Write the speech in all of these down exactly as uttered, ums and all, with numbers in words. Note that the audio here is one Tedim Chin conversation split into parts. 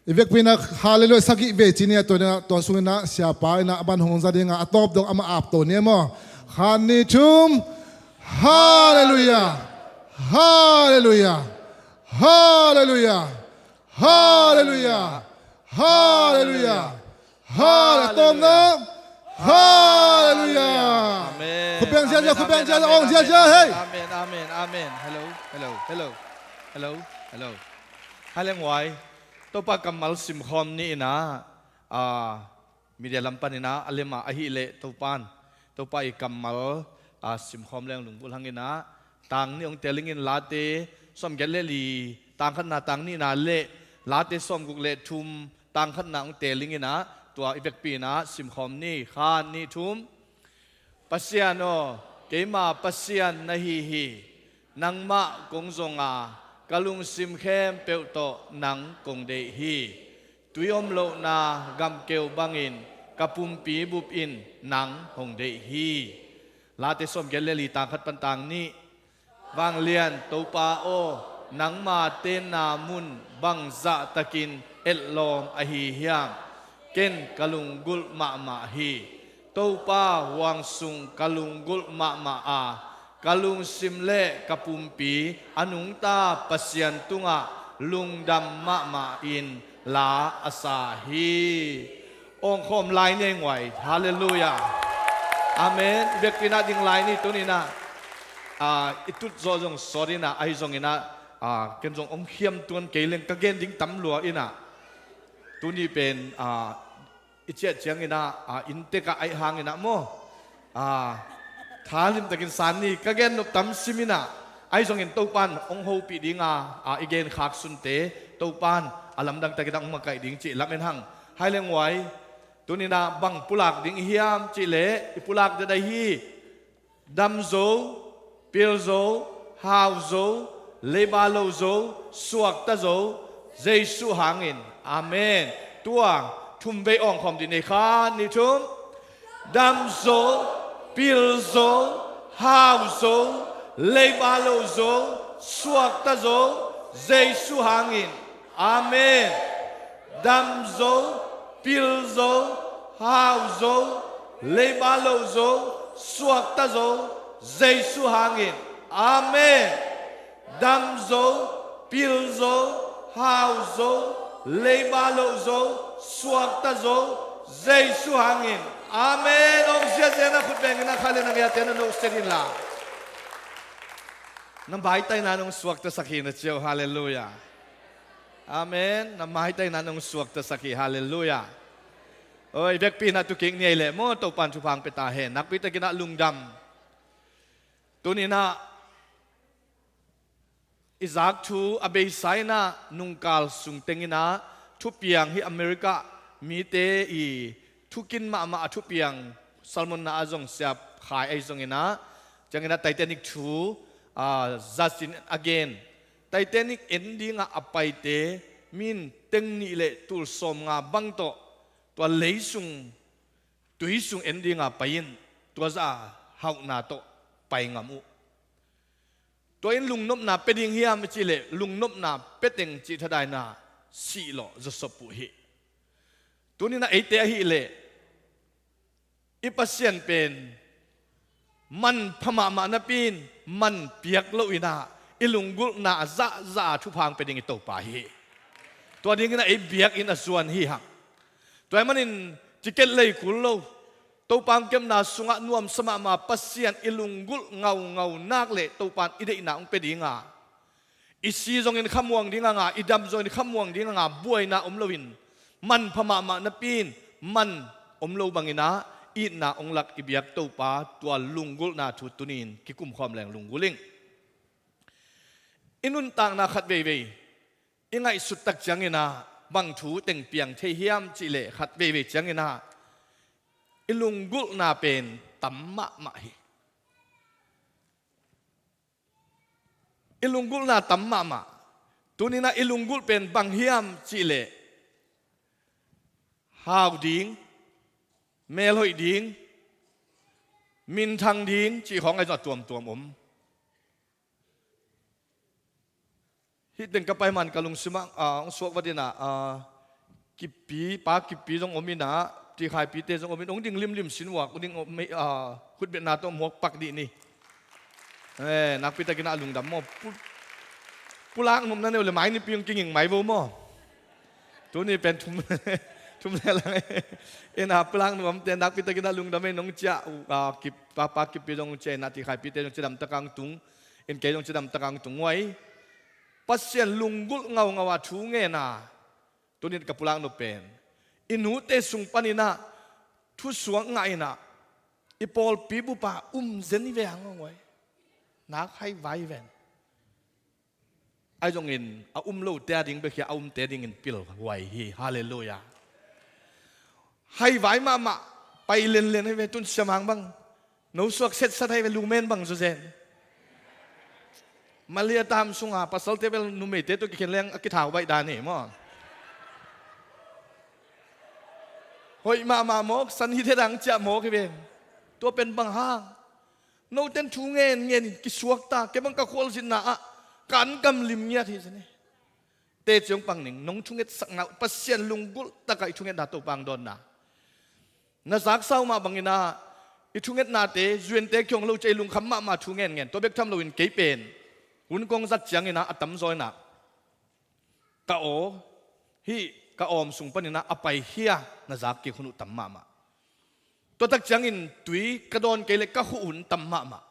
I vekpi in ah Hallelujah sagih vei ci ni a, tua, tua sung in ah siapa in ah a ban hong za ding a, a tawp dong amah ap to ni maw. Khat, nih, thum. Hallelujah. Hallelujah. Hallelujah. Hallelujah. Hallelujah. Hallelujah. Tawpna. Hallelujah. Amen. Khut beng ziazia, amen, khut beng amen, ziazia, amen, ong ziazia, amen, hei. Amen, amen, amen. Hello, hello, hello. Hello, hello. Hai leng wai. Topa kammal simkhawm ni in ah, ah, media lam pan in ah a lem ah ahih leh Topan, Topa i kammal, ah, simkhawm leng lunggulh hang in ah, tang nih hong teling in, Late sawmgiat le li, tang khatna, tang nihna le Late sawmguk le thum, tang khatna hong teling in ah, tua i vekpi in ah simkhawm ni. Khat, nih, thum. Pasian aw, keima Pasian na hi hi. Nangmah kong zong a, ka lungsim khempeuh tawh nang kong deih hi. Tui om lohna gamkeu bangin ka pumpi bup in nang hong deih hi. Late sawmgiat le li, tang khat pan tang nih. Vanglian Topa aw, nangma tenna mun bangzah takin etlawm ahi hiam? Ken ka lunggulh mahmah hi. Topa huang sung ka lunggulh mahmah a, ka lungsim le ka pumpi a nungta Pasian tungah lungdam mahmah in la a sa hi. Awngkhawm lai ni ei nguai. Hallelujah. Amen. I vekpi in ah ding lai ni. Tuni in ah, ah, i tut zawh zong sawt in ah, ahi zong in ah, ah, ken zong hong khiam tuan kei leng ka gen ding tam lua in ah. Tuni pen, ah, i ciah ciang in ah, ah, inntek ah aih hang in ah maw. Ah, thalim takin san ni, ka gen nop tam sim in ah, ahi zongin Topan hong hopih ding a, ah, i gen khak sunte Topan a lamdang takin ah hong makaih ding cih lam en hang. Hai leng wai. Tuni in ah bang pulak ding i hiam cih leh, i pulak ding ahi hi. Dam zo, pil zo, hau zo, leiba lo zo, suakta zo, Jesu hangin. Amen. Tua thum vei awngkhawm dih ni. Khat, nih, thum. Dam zo, pil zo, hau zo, leiba lo zo, suakta zo, Jesu hangin. Amen. Dam zo, pil zo, hau zo, leiba lo zo, suakta zo, Jesu hangin. Amen. Dam zo, pil zo, hau zo, leiba lo zo, suakta zo, Jesu hangin. Amen. Hong ziazia na khut beng in ah, kha le na ngiate na no set in la. Na maitaina nong suaktasak hi na ciau. Hallelujah. Amen. Na maitaina nong suaktasak hi. Hallelujah. Oi, vekpi in ah tu kik ni ei leh maw, Topan thupha hong pia ta hen. Nakpi takin ah lungdam. Tuni in ah i zak thu a beisa in ah nungkal sung teng in ah thupiang hi America mite i thukin mahmah a thupiang sermon na ah zong siap khai ahi zong in ah, ciang in ah Titanic thu, ah, zasin a gen. Titanic en ding ah a paite min teng nih le tul sawmnga bang tawh tua lei sung, tui sung en ding ah pai in, tua zah a hauhna tawh pai ngam uh. Tua in lungnopna pia ding hiam i cih leh, lungnopna pia teng cih thadaina sih lawh zawsop uh hi. Tuni in ah eite ahih leh i Pasian pen manpha mahmah napi in, man piak lo in ah i lunggulhna a zahzah a thupha hong pia ding i Topa hi. Tua ding in ah ei biakinn a zuan hi hang. Tua ahih manin ticket lei kul lo, Topa hong kepna sungah nuamsa mahmah Pasian i lunggulh ngaungau nak leh Topan i deihna hong pia ding a, i si zongin khamuang ding a nga, i dam zongin khamuang ding a nga, buaina om loin, manpha mahmah napi in, man om lo bangin ah itna hong lak i biak Topa, tua lunggulhna thu tuni in kikum khawm leng lunggulh ing. I nuntakna khat veivei i ngaihsut tak ciang in ah bang thu teng piang thei hiam cih leh, khat veivei ciang in ah i lunggulhna pen tam mahmah hi. I lunggulhna tam mahmah. Tuni in ah i lunggulh pen bang hiam cih leh, hau ding, melhoih ding, minthang ding cih khawng ahi zong a tuamtuam om. Hih teng ka pai man ka lungsim ah, ah, hong suak vat in ah, ah, Kippi, Pa Kippi zong om in ah, Tikhaipi te zong om in, hong ding limlim sin uak, hong ding om, ah, khutbetna tawh muak pak dih ni. Eh, nakpi takin ah lungdam maw. Pu-, pulak nopna nei uh leh mai Nipi hong kinging mai vo maw. Tuni pen thum, thum le lang. Eh, na pulak nop omte nakpi takin ah lungdam ei, nong ciah uh, ah, Kip, Pa, Pa Kippi zong ciah in ah, Tikhaipi te zong cidam tak hong tung. In kei zong cidam tak hong tung uh ai. Pasian lunggulh ngaungau a thu ngen a, tuni in ka pulak nop pen, i nute sung panin ah thusuak ngah in ah, i pawlpi bup ah um zen hi ve hang hong uh ai. Nak haivai hi ven. Ahi zongin a um lote a ding bek hi a, a umte dingin pilhuai hi. Halleluiah. Haivai mahmah, pai lenlen hi ve. Tun siamang bang, no suak setsat hi ve, lumen bang zawzen. Malia tam sunga pasalte bel numeite tawh kikhen leng a kithau baih dan hi maw. Hoih mahmah mawk, san hi thei dang ciah mawk hi ve. Tua pen bang hang? Noten thu ngen ngen in kisuak ta, kei bang ka khualzinna ah ka an gam lim ngiat hi zen hi. Teci hong pang ning, nong thungetsakna uh, Pasian lunggulh takah i thungetna Topa hong dawnna. Na zaksa uh mah bangin ah i thungetnate, zuiante kiang lo ciah i lungkham mahmah thu ngen ngen. Tua bek tham loin kei pen hun kong zat ciangin ah a tamzaw in ah ka aw, hih ka awm sung panin ah a pai hi a, na zak kik hun uh tam mahmah. Tua tak ciangin tui ka dawn kei leh ka khuh hun tam mahmah.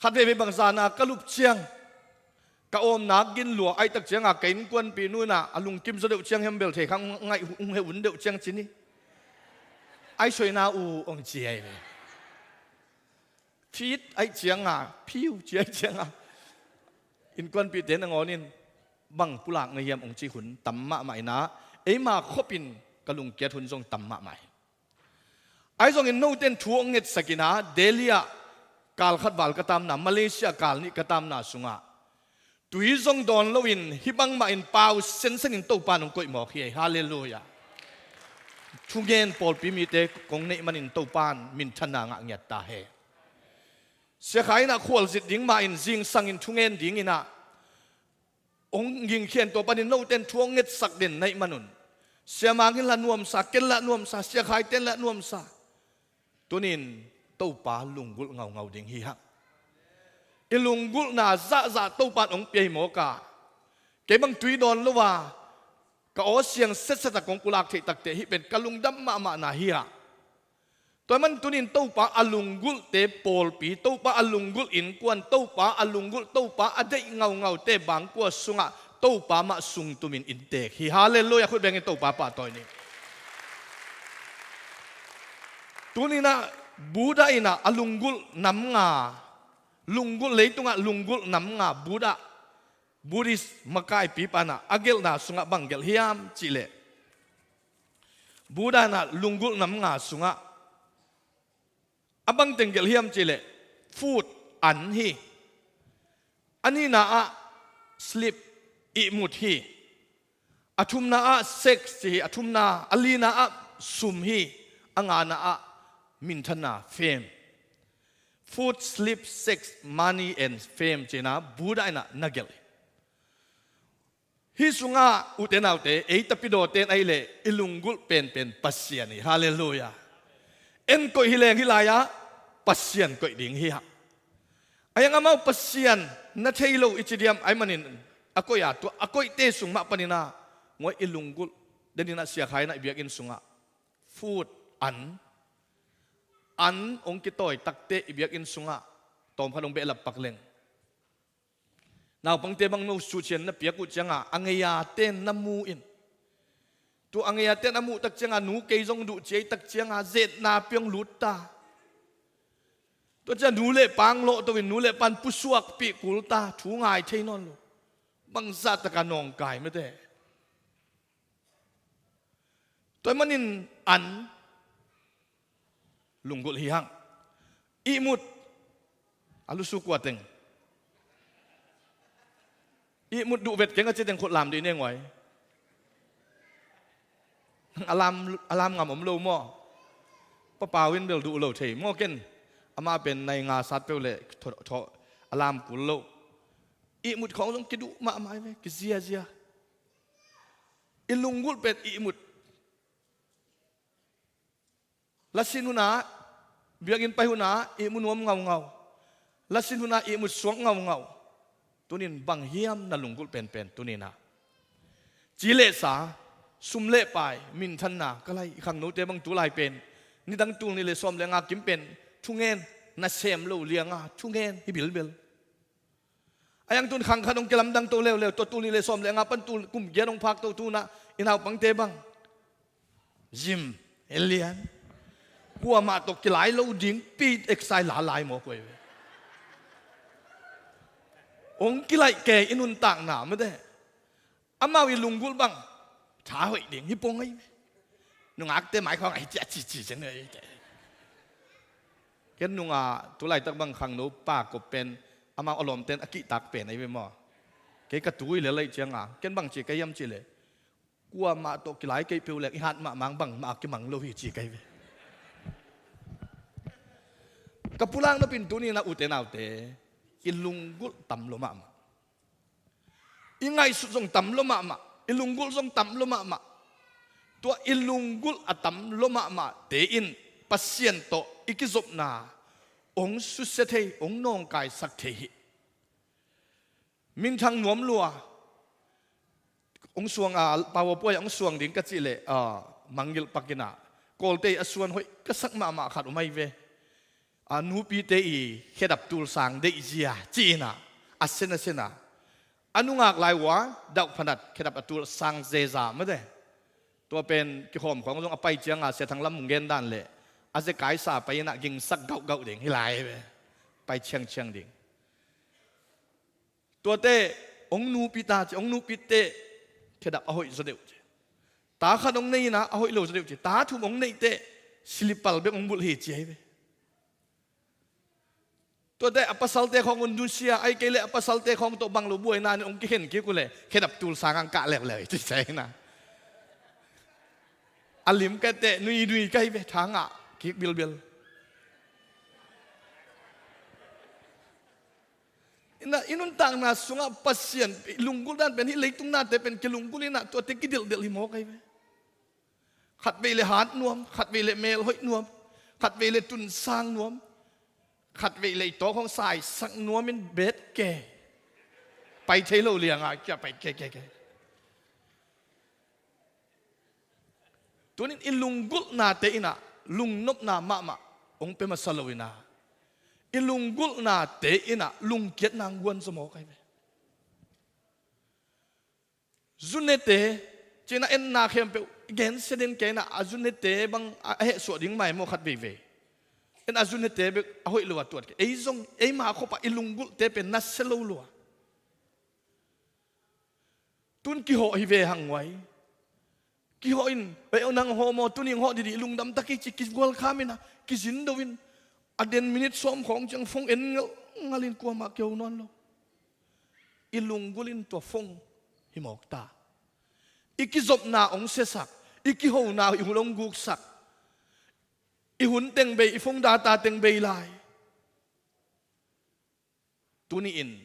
Khat veivei bang zan a ka lup ciang ka awmna gin lua, ahih tak cianga ka innkuanpih nu in ah a lungkim zaw deuh ciang hiam bel thei kha, hong ngaih, hong heh hun deuh ciang ci ni. Ai soina uh hong ci ai ve. Phit ahih cianga, phiu ci ahih cianga, innkuanpihte nangawn in bang pulak na hiam hong ci hun tam mahmah in ah, eima khopin ka lungkiat hun zong tam mahmah hi. Ahi zongin noten thu hong ngetsak in ah, Delhi ah kal khat val ka tamna, Malaysia kal nih ka tamna sungah tui zong dawn loin hih bangmah in pau sensen in Topa in hong koih mawk hi. Halleluiah. Thungen pawlpi mite kong neih manin Topa in minthanna ngah ngiat ta hen. Sia Khai in ah khualzin ding mah in, zingsang in thungen dingin ah hong gingkhia in, tua panin noten thu hong ngetsak den na hih manun, Sia Mang in lah nuamsa, ken lah nuamsa, Sia Khai ten lah nuamsa. Tunin Topa lunggulh ngaungau ding hi hang. I lunggulhna zahzah Topa in hong pia hi mawk a, kei bang tui dawn lo a ka aw siang setset a kong pulak theih takteh hih pen ka lungdam mahmahna hi hang. Tua ahih manin tunin Topa a lunggulhte pawlpi, Topa a lunggulh innkuan, Topa a lunggulh, Topa a deih ngaungaute bangkua sungah Topa mah sungtumin inntek hi. Halleluiah. Khut bengin Topa pahtawi ni. Tuninah Buddha inah a lunggulh nam nga, lunggulh, leitungah lunggulh nam nga Buddha, Buddhist makaipi panah a gelhna sungah bang gelh hiam cihleh, Buddha inah lunggulh nam nga sungah a bangteng gelh hiam cihleh, food, an hi. A nihna ah sleep, ihmut hi. A thumna ah sex ci hi. A thumna, a lina ah sum hi. A ngana ah minthanna, fame. Food, sleep, sex, money and fame cihna Buddha inah na gelh hi. Hih sungah ute naute, ei tapidawte in ahih leh i lunggulh penpen Pasian hi. Halleluiah. En koih hi leng hih lai-ah Pasian koih ding hi hang. A hiang amau Pasian na thei lo i ci diam, ahih manin a koih a, tua a koihte sung mah paninah ngawi i lunggulh. Deninah Sia Khai inah i biakinn sungah food, an, an hong kitawi takteh i biakinn sungah tawmkhat hong behlap pak leng, naupangte bang no suhcian na piak uh ciangah a ngei-a ten na mu in, tua a ngei-a ten a muh tak ciangah nu kei zong duh ci ahih tak ciangah zetna piang lut ta. Tua ciah nu le pa ang lawhto in nu le pan pusuakpih kul ta, thu ngai thei nawn lo. Bangzah taka nawngkai mete. Tua ahih manin an lunggulh hi hang. Ihmut, a lusu kua teng? Ihmut duh vet keng a ci teng khut lam dih neng uai. A lam, a lam ngam om lo maw? Papau in bel duh lo thei maw ken. Amah pen nai nga sat peuh leh tho, tho, a lam kul lo. Ihmut khawng zong kiduh mahmah hi ve, kiziazia. I lunggulh pen ihmut, Lasin hunah, biakinn pai hunah ihmu nuam ngaungau. Lasin hunah ihmu suak ngaungau. Tunin bang hiam na lunggulh penpen tuninah? Ci le sa, sum le pai, minthanna, ka lai i khangnote bang tu lai pen nidang tul nih le sawm le nga kim pen thungen, nasem lo lianga thungen hi bilbil. A iang tun khang khat hong kilamdang to leuleu, tua tul nih le sawm le nga pan tul kum giat hong phak to tunah i naupangte bang gym hi lian. Kuamah tawh kilai lo ding pi exercise la lai maw koi ve. Hong kilaih kei i nuntakna mate. Amau i lunggulh bang tha hoih ding hi pong ahi ve. Nungakte maikhawng ahi ci a cici cian ahi te. Ken nunga tulaitak bang khangno pa kop pen amau a lawmten a kihtak pen ahi ve maw? Kei ka tui le laih cianga ken bang ci ka hiam ci le, kuamah tawh kilai kei peuh leng i hat mahmang bangmah a kimang lo hi ci ka hi ve. Ka pulak nopin tuninah ute naute, i lunggulh tam lua mahmah. I ngaihsut zong tam lua mahmah, i lunggulh zong tam lua mahmah. Tua i lunggulh a tam lua mahmahte in Pasian tawh i kizopna hong susia thei, hong nawngkaisak thei hi. Minthang nuam lua, hong suang a, powerpoint hong suang ding ka cih leh, a, mangngilh pakinah Kawlte a suan hoih ka sak mahmah khat om ahi ve. A, nupite i khedap tulsang deihzia ci-inah a sen a sen a, a nungak lai uh a dauh phanat khedap a tulsang zeza mate. Tua pen kikhawm khawng zong a pai cianga Sia Thang Lam hong gen dan leh a ze kaisa pai inah gingsak gauhgauh ding hi lai ve. Pai ciangciang ding. Tuate hong nupi ta ci, hong nupite khedap a hoih zaw deuh ci. Ta khat hong nei inah a hoih lo zaw deuh ci. Ta thum hong neihte silipal bek hong bulh hi ci ahi ve. Tuate a pasalte khawng hong nusia, ahi kei leh a pasalte khawng tawh bang lo buaina nih hong kikhen kik uh leh khedap tulsang ang kah leuleu hi ci ci ahi na. A lim ka teh nuinui ka hi ve, tha ngah kik bilbil. Inah i nuntakna sungah Pasian i lunggulh dan pen hih leitung nate pen kilunggulh inah tuate kidelhdelh hi mawk ahi ve. Khatvei le hat nuam, khatvei le mel hoih nuam, khatvei le tunsang nuam, khatvei le i tawk hong saisak nuam in bet ke. Pai thei lo lianga kia pai ke ke ke. Tunin i lunggulhnate inah lungnopna mahmah hong pia masa lo inah, i lunggulhnate inah lungkiatna hong guan zaw mawk ahi ve. Zunete cinah enna khempeuh gensia den kei inah a zunete bang a hehsuah ding mai maw khat veivei. En a zunete bek a hoih lo a tuat kei. Ei zong eima khopah i lunggulhte pen nasia lo lua. Tun kihawh hi ve hang uai. Kihawh in, "Ei, nang hawh maw, tuni hawh didi, lungdam tak hi," ci kigualkham inah kizindo in, a den minit sawm khawng ciang phone en ngelhngal in kuamah kiho nawn lo. I lunggulh in tua phone hi mawk ta. I kizopna hong siasak, i kihona i hun hong guksak, i hun teng bei, i phone data teng bei lai. Tuni-in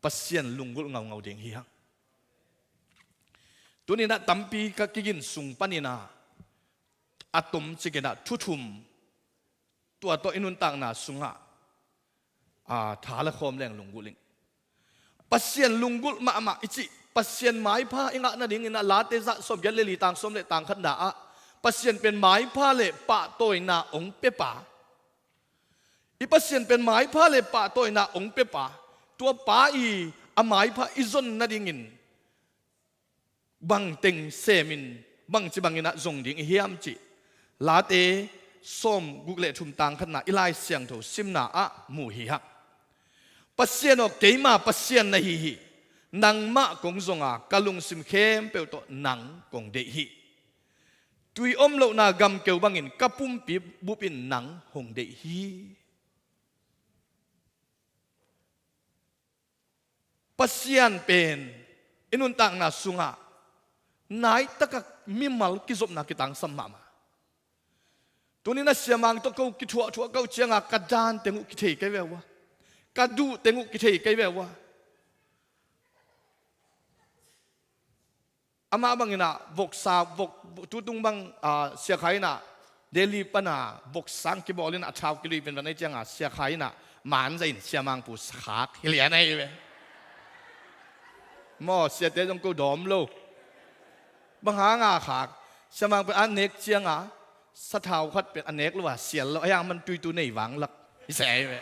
Pasian lunggulh ngaungau ding hi hang. Tuni-in ah tampi ka kigin sung panin ah a tomcik in ah thu thum tua tawh i nuntakna sungah, a, tha la khawm leng lunggulh ing. Pasian lunggulh mahmah i cih, Pasian maipha i ngah nadingin ah Late zah sawmgiat le li tang sawm le tang khatna ah Pasian pen maipha le pahtawina hong pia pa. I Pasian pen maipha le pahtawina hong pia pa. Tua pa i a maipha i zon nadingin bangteng semin bangci bangin ah zong ding i hiam cih Late sawmguk le thum tang khatna i Lai Siangtho simna ah mu hi hang. Pasian aw, keima Pasian na hi hi. Nangmah kong zong a, ka lungsim khempeuh tawh nang kong deih hi. Tui om lohna gamkeu bangin ka pumpi bup in nang hong deih hi. Pasian pen i nuntakna sungah nai taka mimal kizopna kitangsam mahmah. Tuni-in a siamang tawh ko kithuahthuah ko cianga ka dan teng uh kithei kei ve ua, ka duh teng uh kithei kei ve ua. Amah bangin ah voksa, vok, tutung bang, ah, siakha in ah Delhi pana boksang kibawl in a thau kilui penpen ahi cianga Sia Khai in a manza in Sia Mangpu khak hi lian ahi ve. Maw, siate zong ko dawm lo. Bang hanga khak? Sia Mangpu a nek cianga sathau khat pen a nek lo a sial lo a, hiang man tuitu nei vanglak hi se ahi ve.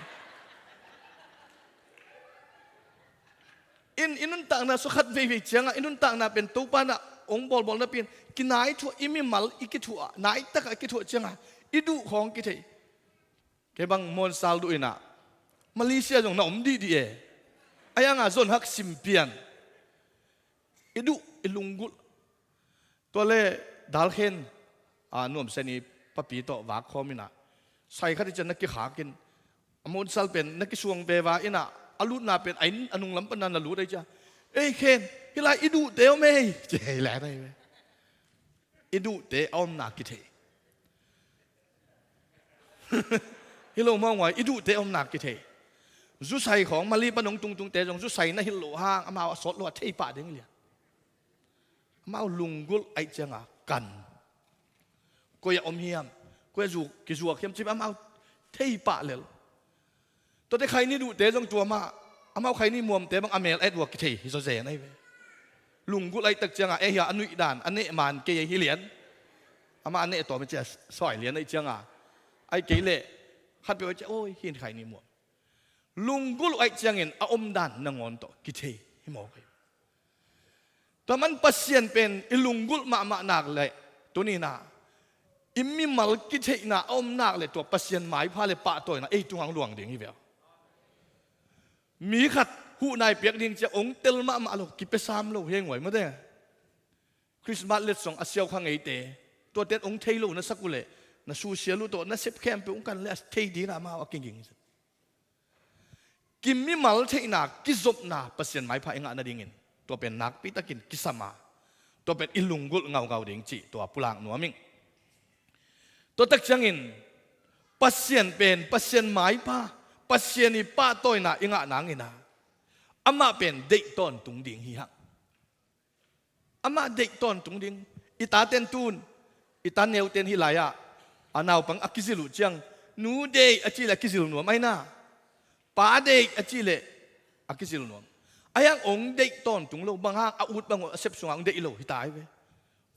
In i nuntakna sua khat veivei cianga i nuntakna pen Topa na ong bawlbawl napi in kinai thuah, i mimal i kithuah, nai takah i kithuah cianga i duh khawng kithei. Kei bang mawnsal duh inah Malaysia zong na om dihdih e. A hianga zon hak simpian. I duh, i lunggulh. Tua le dalkhen a nuamsen i papi tawh vak khawm inah sai khat i cian na kikhakin a mawnsal pen na kisuang veva inah a lutna pen a inn a nunglam pana na lut ahi cia. Ei khen, hih lai i duhte om ei, ci hei lai na hi ve. I duhte a omna kithei. Hi lo maw, nguai, i duhte a omna kithei. Zusai khawng Mali pan ong tungtungte zong zusai na hilh loh hang amau a sawt lo a thei pah ding lian. Amau lunggulh aih cianga kan. Koi a om hiam, koi a zu-, kizuak hiam cih amau thei pah lel. Tuate khaini duhte zong tua mah, amau khaini muamte bang a mel a et uh a kithei hi zaw zen ahi ve. Lunggulh aih tak cianga ei hia a nuih dan a neh man kei ahi lian. Amah a neh tawm i cia sawi lian aih cianga. Aih kei leh khat peuh aih cia, oi, hin khaini muam. Lunggulh aih ciangin a omdan nangawn tawh kithei hi mawk hi. Tua man Pasian pen i lunggulh mahmah nak leh tuninah i mimal kitheihna a om nak leh tua Pasian maipha le pahtawina ei tungah luang ding hi ve. Mi khat huhna i piak ding cia ong tel mahmah lo, kipia sam lo hi nguai mate. Christmas letsong a siau kha ngeite, tuate ong thei lo na sak uh leh na susia lu tawh na sep khempeuh ong kan leh a thei dina amau a kiging. Kimimal theihna, kizopna Pasian maipha i ngah nadingin tua pen nakpitakin kisam a, tua pen i lunggulh ngaungau ding cih tua pulak nuam ing. Tua tak ciangin Pasian pen, Pasian maipha, Pasian i pahtawina i ngah nangin a, amah pen deih tawntung ding hi hang. Amah deih tawntung ding. I taten tun, i ta neuten hih lai-ah a naupang a kizil uh ciang, nu deih a cih leh a kizil nuam aina. Pa deih a cih leh a kizil nuam. A hiang ong deih tawntung lo, bang hang a ut bang uh a sep sungah ong deih lo hi ta hi ve.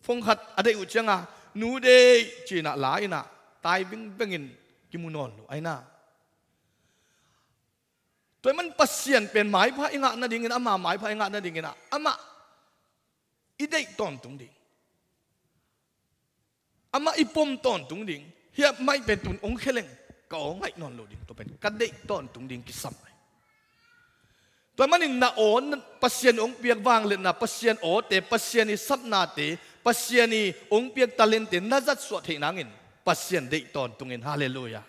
Phone khat a deih uh cianga nu deih cinah la inah tai vingvengin kimu nawn lo aina. Tua ahih man Pasian pen maipha i ngah nadingin, ama maipha i ngah nadingin ah amah i deih tawntung ding, amah i pom tawntung ding. Hiah maih pen tun ong kheleng ka aw ngaih nawn lo ding, tua pen ka deih tawntung ding kisam ai. Tua ahih manin na aw, Pasian ong piak vangliatna, Pasian awte, Pasian i sapnate, Pasian i ong piak talentte na zatsuah theih nangin Pasian deih tawntungin. Halleluiah.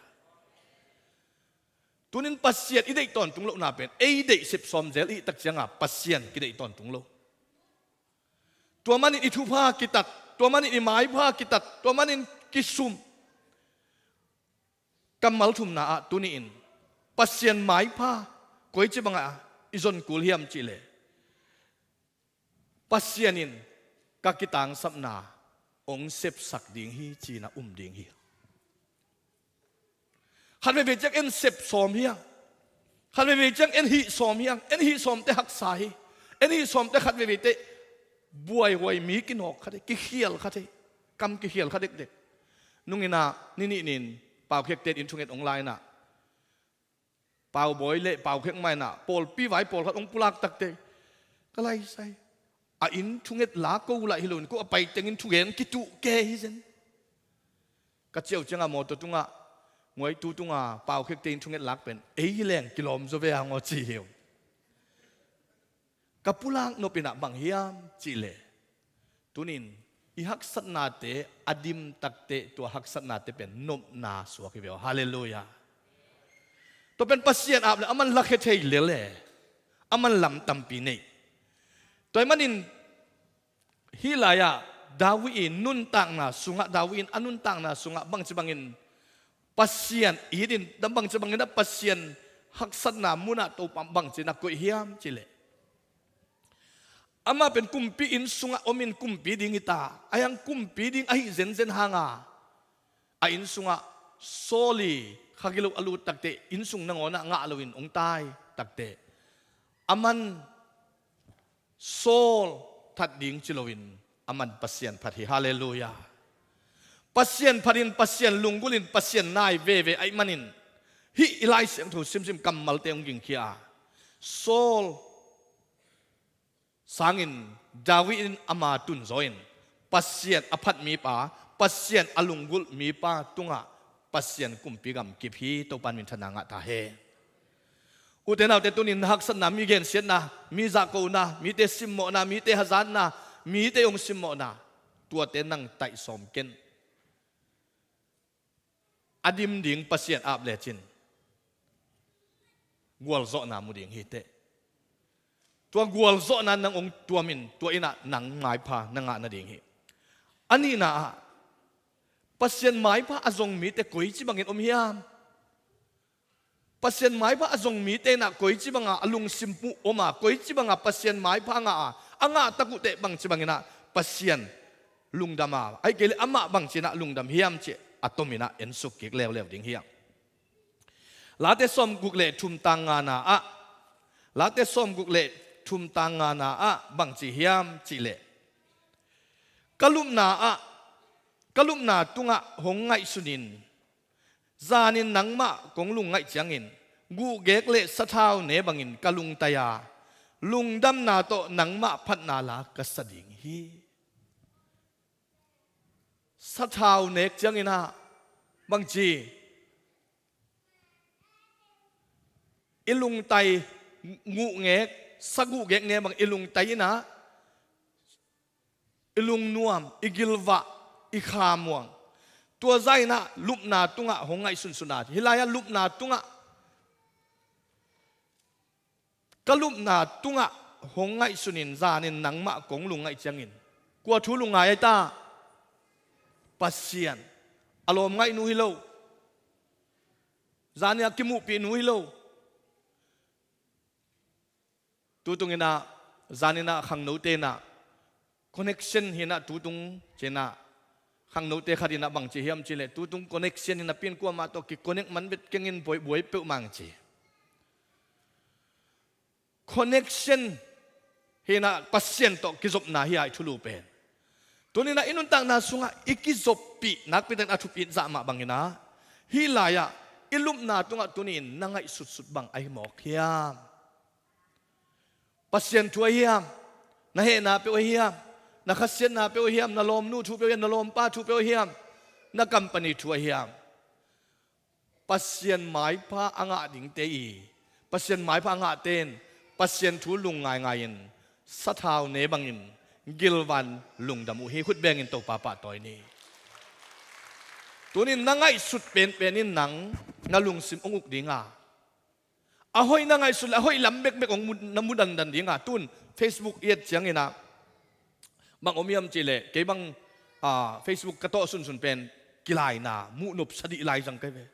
Tunin Pasian i deih tawntung lohna pen ei deih sepsawm zel i hih tak cianga Pasian kideih tawntung lo. Tua manin i thupha kitat, tua manin i maipha kitat, tua manin kisum. Kammal thumna ah tuni-in Pasian maipha koici bangah i zon kul hiam cihleh, Pasian in ka kitangsapna ong sepsak ding hi, ci-in a um ding hi. Khat veivei ciang en sep sawm hi hang. Khat veivei ciang en hih sawm hi hang. En hih sawmte haksa hi. En hih sawmte khat veiveite buaihuai, mi kinawk kha thei, kikhial kha thei, kam kikhial kha dekdek. Nung in ah ni nih ni-in Pau Khekte inn thunget ong la in ah, Pau Bawi le Pau Khek mah in ah pawlpi vai pawlkhat ong pulak takte, ka laisai, a inn thunget la ko uh lah hi lo in, ko a pai tengin thugen kituh ke hi zen. Ka ciah uh ciangah mawtaw tungah, nguaitu tungah Pau Khekte inn thunget lak pen ei hi leng kilawm zaw ve hang aw, ci hi uh. Ka pulak nop in ah bang hiam cihleh, tunin i haksatnate a dim takteh tua haksatnate pen nopna suak hi ve aw. Halleluiah. Tua pen Pasian ap le aman lakhia thei lel e. Aman lam tampi nei. Tua ahih manin hih lai-ah David i nuntakna sungah, David in a nuntakna sungah bangci bangin Pasian it in, bangci bangin a Pasian haksatna munah Topa bangci na koih hiam cihleh, amah pen kumpi inn sungah om in kumpi ding hi ta, a hiang kumpi ding ahi zenzen hanga a inn sungah Saul i kha gilo a lut takteh, inn sung nangawnah ngah loin hong tai takteh, aman Saul that ding ci loin aman Pasian phat hi. Halleluiah. Pasian phatin, Pasian lunggulhin, Pasian nai veve ahih manin hih i Lai Siangtho simsim kammalte hong gingkhia a, Saul sangin David in ama tunzaw in Pasian a phat mipa, Pasian a lunggulh mipa tungah Pasian kumpi gam kip hi. Topa in minthanna ngah ta hen. Ute naute, tunin na haksatna, mi gensiatna, mi zahkona, mite simmawhna, mite hazatna, mite hong simmawhna, tuate nang taih sawm ken. A dim ding Pasian ap lecin gualzawhna mu ding hi teh. Tua gualzawhna nang hong tuamin tua innah nang maipha na ngah nading hi. A nihna ah, Pasian maipha a zong mite koici bangin om hiam? Pasian maipha a zong mite innah koici banga a lungsim mu om a, koici banga Pasian maipha a ngah a, a ngah tak uhteh bangci banginah Pasian lungdam a, ahih kei leh amah bangci innah lungdam hiam cih a tominah ensuk kik leuleu ding hi hang. Late sawmguk le thum tang ngana ah, Late sawmguk le thum tang ngana ah bangci hiam cihleh, ka lupna ah, ka lupna tungah hong ngaihsunin, zanin nangmah kong lungngaih ciangin guhgek le sathau ne bangin ka lungtai a, lungdamna tawh nangmah phatna la ka sa ding hi. Sathau nek cianginah bangci, i lungtai, guhgek, sa guhgek ne bang i lungtai innah i lungnuam, i gilvah, i khamuang. Tua zahinah lupna tungah hong ngaihsunsun a, hih lai-ah lupna tungah, ka lupna tungah hong ngaihsunin zanin nangmah kong lungngaih ciangin. Kua thu lungngai ahi ta? Pasian. A lawm ngaihnu hi lo. Zanin a kimuhpihnu hi lo. Tutunginah, zaninah khangnote innah connection hinah tutung cinah khangnote khat innah bangci hiam cihleh, tutung connection hinah pin kuamah tawh ki-connect man vet kengin buai, buai peuhmah ang ci. Connection hinah Pasian tawh kizopna hi a i thulu pen. Tuninah i nuntakna sungah i kizoppih nakpitakin a thupit zah mah banginah hih lai-ah i lupna tungah tunin na ngaihsutsut bang ahi mawk hiam? Pasian thu ahi hiam? Na hehna peuh ahi hiam? Na khasiatna peuh ahi hiam? Na lawmnu thu peuh ahi hiam? Na lawmpa thu peuh ahi hiam? Na company thu ahi hiam? Pasian maipha a ngah dingte i, Pasian maipha a ngahte in Pasian thu lung ngaingai-in sathau ne bangin gilvan lungdam uh hi. Khut bengin Topa pahtawi ni. Tunin na ngaihsut penpen in nang na lungsim hong uk dinga, a hoih na ngaihsut le a hoih lam bekbek hong mu, na mu dandan dinga. Tun Facebook i et cianginah bang om hiam cihleh, kei bang, ah, Facebook ka tawh sunsun pen kilaina, muhnop sa dih lai zang kai ve.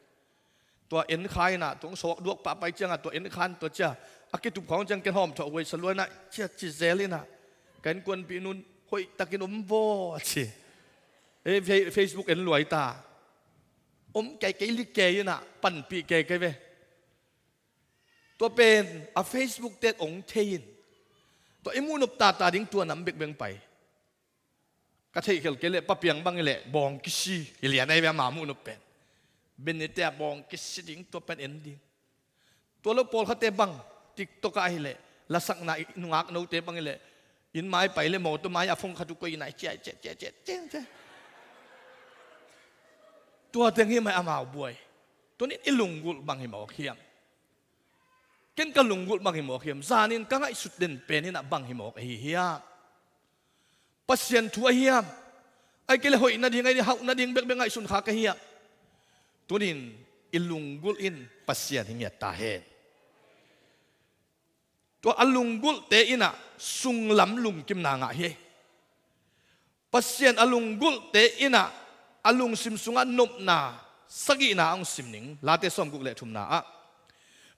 Tua enkha innah, tua hong sawk duak pahpai ciangah tua enkhan tua cia a kitup khawng ciang ken hawm thawh huai sa luanah cia ci zel innah ka innkuanpih nun hoihtakin om vaw a ci. E, Fe-, Facebook en luai ta. Om kei kei li kei innah panpih kei kei ve. Tua pen a Facebook te hong thei in tua i muhnop tata ding tua nam bekbeng pai. Ka theihkhial kei leh Pa Piang bang hileh bawng kisi hi lian ahi ve, ama muhnop pen. Benete a bawng kisi ding, tua pen en ding. Tua lo pawlkhatte bang TikTok ah hileh, lasakna i nungak note bang hileh, inn mai pai leh mawtaw mai a phone khat uh koih ina i ciah, ciah, ciah, ciah, ciah, ciah. Tua teng hi mai amau buai. Tunin i lunggulh bang hi mawk hiam? Ken ka lunggulh bang hi mawk hiam? Zanin ka ngaihsut den pen inah bang hi mawk ahi hiam? Pasian thu ahi hiam? Ahih kei leh hoih nading, ahih leh hauh nading bekbek ngaihsun kha ka hi hiam? Tunin i lunggulh in Pasian hi ngiat ta hen. Tua a lunggulhte inah sunglam lungkimna ngah hi. Pasian a lunggulhte inah a lungsim sungah nopna sagihna a hong sim ning. Late sawmguk le thumna ah,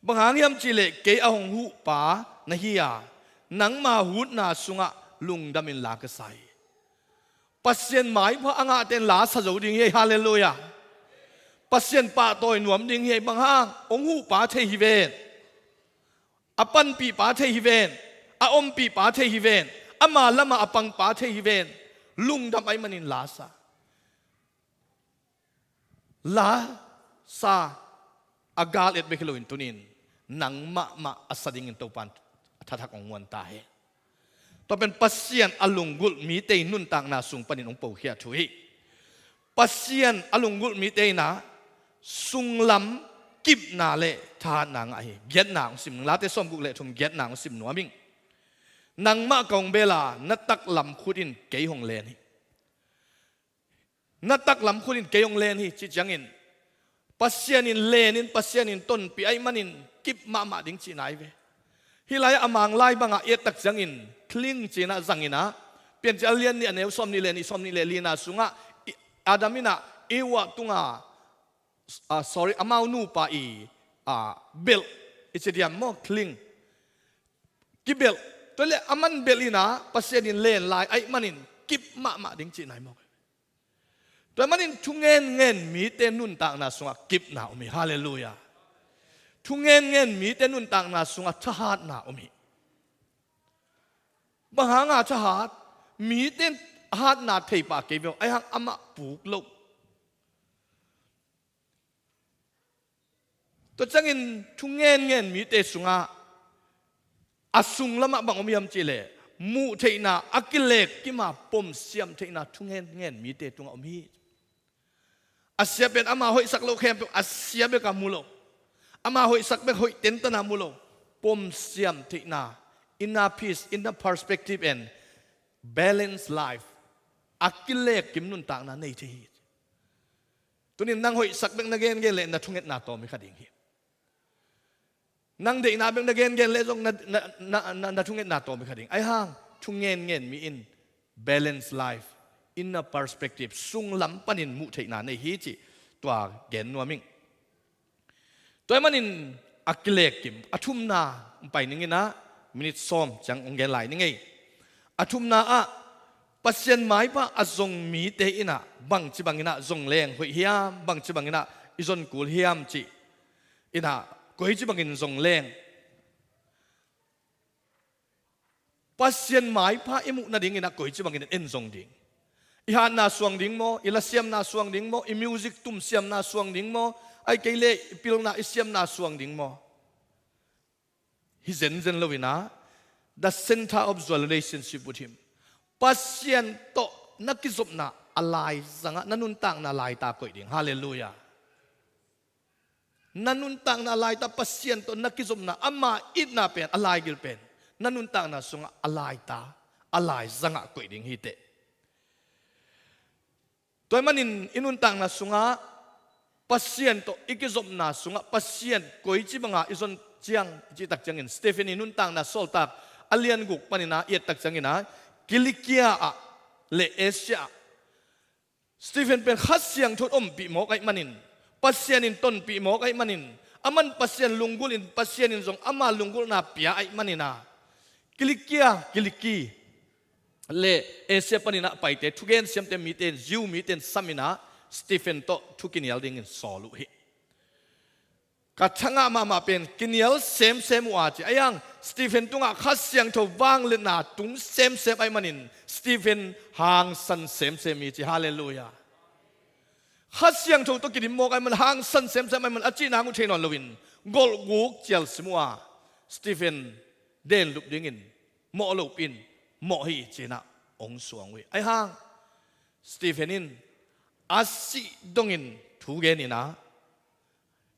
bang hang hiam cihleh kei a hong huhpa na hi a, nangma hutna sungah lungdamin la ka sa hi. Pasian maipha a ngahte in la sa zo ding hi. Halleluiah. Pasian pahtawi nuam ding hi. Bang hang? Hong huhpa thei hi ven. A panpihpa thei hi ven. A ompihpa thei hi ven. Ama lamah a pangpa thei hi ven. Lungdam ahih manin la sa. La sa, a gal et bek hi loin tuni-in nang mahmah a sa dingin Topa'n a thathak hong muan ta hi. Tua pen Pasian a lunggulh mite i nuntakna sung panin hong pokhia thu hi. Pasian a lunggulh mite in ah sunglam kipna le thahatna ngah hi. Giatna hong sim, Late sawmguk le thum, giatna hong sim nuam ing. Nangmah ka hong bel a, na taklam khut in kei hong len hi. Na taklam khut in kei hong len hi, cih ciangin Pasian in len in, Pasian in tonpih ahih manin kip mahmah ding cihna ahi ve. Hih lai-ah a Manglai bangah i et tak ciangin cling ci-in ah zang in ah, Piancil a lian nih, a neu sawmnih le nih, sawmnih le lina sungah i, Adam in ah Eva tungah, ah, sorry, amau nupa i, ah, belh i ci diam maw, cling. Kibelh. Tua leh aman belh in ah Pasian in len lai ahih manin kip mahmah ding cihna hi maw. Tua ahih manin thu ngenngen mite nuntakna sungah kipna om hi. Halleluiah. Thu ngenngen mite nuntakna sungah thahatna om hi. Bang hanga thahat? Mite hatna thei pah kei ve aw, ahih hang amah puk lo. Tua ciangin thu ngenngen mite sungah a sunglamah bang om hiam cih leh, muh theihna a kilek kima pom siam theihna thu ngenngen mite tungah om hi. A sia pen ama hoihsak loh khempeuh a sia bek a mu lo. Ama hoihsak bek hoih tentan a mu lo. Pom siam theihna, inner peace, inner perspective and balanced life, a kilek kim nuntakna nei thei hi. Tuni-in nang hoihsak bek na gengen leh na thungetna tawm hi kha ding hi. Nang deihna bek na gengen leh zong na, na, na, na, na thungetna tawm hi kha ding. Ahih hang thu ngenngen mi in balanced life, inner perspective, sunglam panin muh theihna nei hi cih tua gen nuam ing. Tua ahih manin a kilek kim, a thumna, hong pai ning in ah, minit sawm ciang hong gen lai ning ei. A thumna ah Pasian maipha a zong mite in ah bangci bangin ah zong leng hoih hiam, bangci bangin ah i zon kul hiam cih in ah, koici bangin zong leng. Pasian maipha i muh nadingin ah koici bangin en zong ding? I hatna suang ding maw? I lasiamna suang ding maw? I music tumsiamna suang ding maw? Ahih kei leh i pilna, i siamna suang ding maw? Hi zenzen lo in ah, the center of your relationship with him. Pasian tawh na kizopna a laizangah na nuntakna laita koih ding. Halleluiah. Na nuntakna a laita, Pasian tawh na kizopna, ama itna pen, a laigil pen na nuntakna sungah a laita, a laizangah koih ding hi teh. Tua ahih manin i nuntakna sungah Pasian tawh i kizopna sungah Pasian koici banga i zon ciang, i cih tak ciangin Stephen i nuntakna Sawltak a lian guk panin ah i et tak ciangin ah, Kilikia ah le Asia ah Stephen pen Kha Siangtho ompih mawk ahih manin, Pasian in tonpih mawk ahih manin, aman Pasian lunggulh in, Pasian in zong ama lunggulhna pia ahih manin ah, Kilikia, Kiliki le Asia panin ah paite, thugen siamte mite in, Jew mite in sam in ah Stephen tawh thu kinial dingin sawl uh hi. Ka thangah mahmah pen kinial semsem uh a ci. Ahih hang Stephen tungah Kha Siangtho vangliatna tung semsem ahih manin Stephen hangsan semsem hi ci. Halleluiah. Kha Siangtho tawh kidim mawk ahih man, hangsan semsem ahih man, a cih nang uh thei nawn loin golhguk cial sim uh a, Stephen denlup dingin mawh lopi in mawh hi ci-in ah hong suang uh hi. Ahih hang Stephen in a sih dongin thu gen in ah,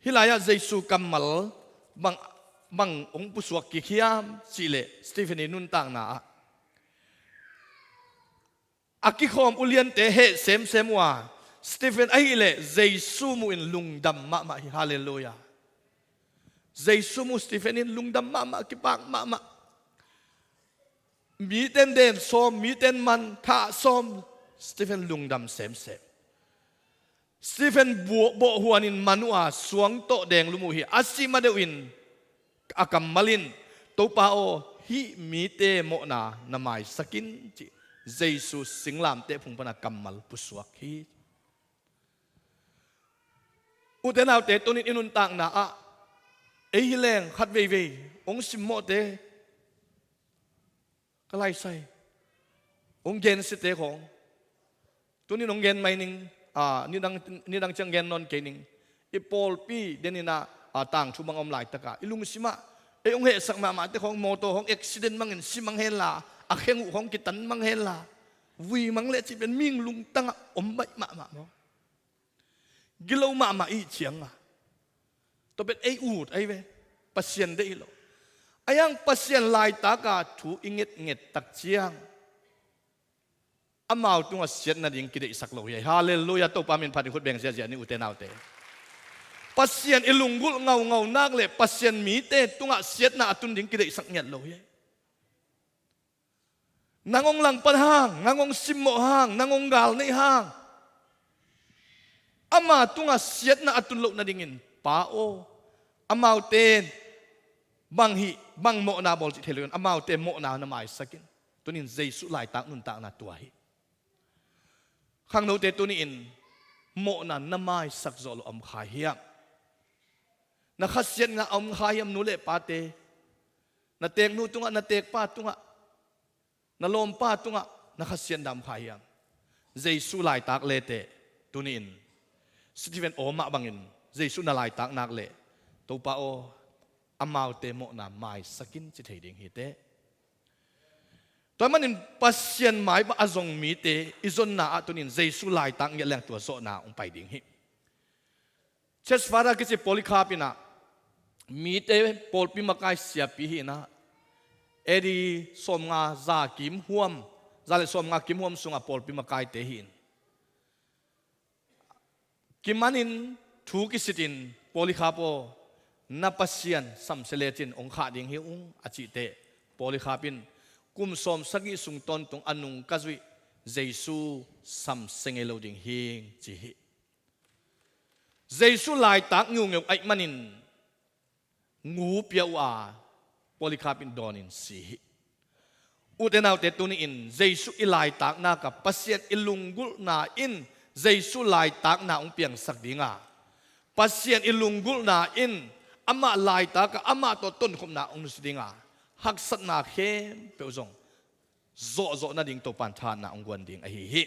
hih lai-ah Jesu kammal bang, bang hong pusuak kik hiam cih leh, Stephen i nuntakna ah a kikhawm uliante heh semsem uh a, Stephen ahih leh Jesu muh in lungdam mahmah hi. Halleluiah. Jesu muh Stephen in lungdam mahmah, kipak mahmah. Mite in den sawm, mite in man thah sawm, Stephen lungdam semsem. Stephen bawh, bawh huanin man uh a, suang tawh denglum uh hi. A sih ma deuhin a kammal in, "Topa aw, hih mite mawhna na maisak in," ci. Jesu singlamteh phung pana kammal pusuak hi. Ute naute, tunin i nuntakna ah ei hi leng khat veivei hong simmawhte, ka laisai, hong gensite khawng, tunin hong gen mai ning. A, nidang, nidang ciang gen nawn kei ning. I pawlpi deninah, a, tangthu bang a om laitakah i lungsimah ei hong hehsak mahmahte khawng, mawtaw hong accident mangin si mang henla, a kheng uh hong kitan mang henla, vui mang leh cih pen mihing lungtangah om baih mahmah maw? Gilo mahmah ih cianga tua pen ei ut ahi ve. Pasian deih lo. Ahi hang Pasian laitaka thu i ngetnget tak ciang amau tungah siatna ding kideihsak lo hi. Halleluiah. Topa min phat in khut beng ziahziah ni, ute naute. Pasian i lunggulh ngaungau nak le Pasian mite tungah siatna a tun ding kideihsak ngiat lo hi. Nang hong langpan hang, nang hong simmawh hang, nang hong galneih hang, ama tungah siatna a tun loh nadingin, Pa aw, amaute in bang hih, bang mawhna bawl cih thei lo in, amaute mawhna na maisak in. Tunin Jesuh laitak nuntakna tua hi. Khangnote, tuni-in mawhna na maisak zawh loh a om kha hiam? Na khasiatna a om kha hiam, nu le pate? Na teeknu tungah, na teekpa tungah, na lawmpa tungah na khasiatna a om kha hiam? Jesuh laitak leteh, tuni-in Stephen aw mah bangin Jesuh na laitak nak leh, Topa aw, amaute mawhna maisak in, ci thei ding hi teh. Tua ahih manin Pasian maipha a zong mite i zonna ah tunin Jesuh laitak ngiat leng tua zawhna hong pai ding hi. Church Father kici Polycarp inah, mite pawlpi makai siapi hi inah, A D sawmnga za kim huam, za le sawmnga kim huam sungah pawlpi makaite hi in, kimanin thu kisitin, Polycarp aw, na Pasian samsia lecin hong khah ding hi ung, a cih teh, Polycarp in, kum sawmsagih sung tawntung a nung ka zuih Jesuh samsia ngei lo ding hing, ci hi. Jesuh laitak ngiungeu ahih manin ngu pia uh a, Polycarp in dawnin si hi. Ute naute, tuni-in Jesuh i laitakna ka Pasian i lunggulhna in Jesuh laitakna hong piangsak dinga, Pasian i lunggulhna in amah laitaka amah tawh tonkhopna hong nusia dinga, haksatna khempeuh zong zawhzawh nading Topan thahatna hong guan ding ahi hi.